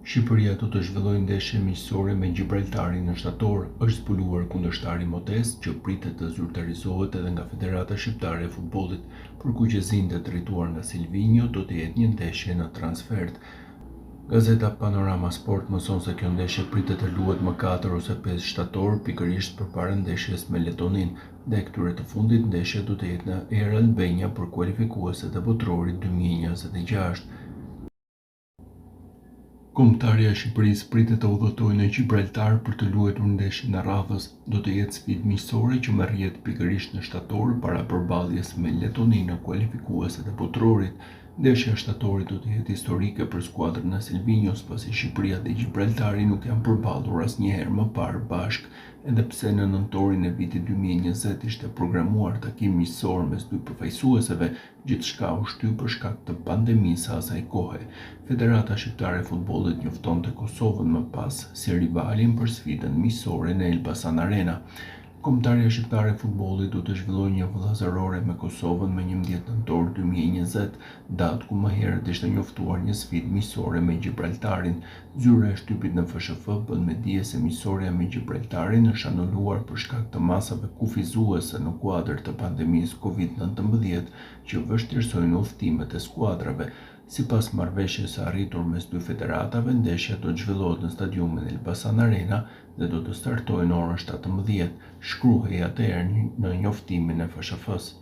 Shqipëria do të zhvillojë ndeshje miqësore me Gjibraltarin në shtator, është zbuluar kundërshtari modest që pritet të zyrtarizohet edhe nga Federata Shqiptare e Futbollit. Për kuqezinjtë e drejtuar nga Silvinjo do të jetë një ndeshje në transfertë. Gazeta Panorama Sport mëson se kjo ndeshje pritet të luhet më 4 ose 5 shtator, pikërisht përpara ndeshjes me Letoninë. Ndaj këtyre të fundit ndeshja do të jetë në Air Albania për kualifikueset e Botërorit 2026. Kombëtarja e Shqipërisë pritet të udhëtojë në Gjibraltar për të luajtur ndeshjen e radhës. Do të jetë sfidë miqësore që merr jetë pikërisht në shtator para përballjes me Letoninë në kualifikueset e Botërorit. Ndeshja e shtatorit do të jetë historike për skuadrën e Silvinjos, pasi Shqipëria dhe Gjibraltari nuk janë përballur asnjëherë më parë bashkë, edhe pse në nëntorin e vitit 2020 ishte programuar takim miqësor mes dy përfaqësueseve, Gjithçka u shty për shkak të pandemisë së asaj kohe. Federata Shqiptare e Futbollit njoftonte Kosovën më pas si rivalin për sfidën miqësore në Elbasan Arena. Kombëtarja Shqiptare e Futbollit do të zhvillojë një vëllazërore me Kosovën më 11 nëntor 2020, datë ku më herët ishte njoftuar një sfidë miqësore me Gjibraltarin. Zyra e shtypit në FSHF bën me dije se miqësorja me Gjibraltarin është anuluar për shkak të masave kufizuese në kuadër të pandemisë Covid 19 që vështirësojnë udhëtimet e skuadrave. Sipas marrëveshjes së arritur mes dy federatave, ndeshja do të zhvillohet në stadiumin Elbasan Arena dhe do të startojë në orën 17, shkruhej atëherë në njoftimin e FSHF-së.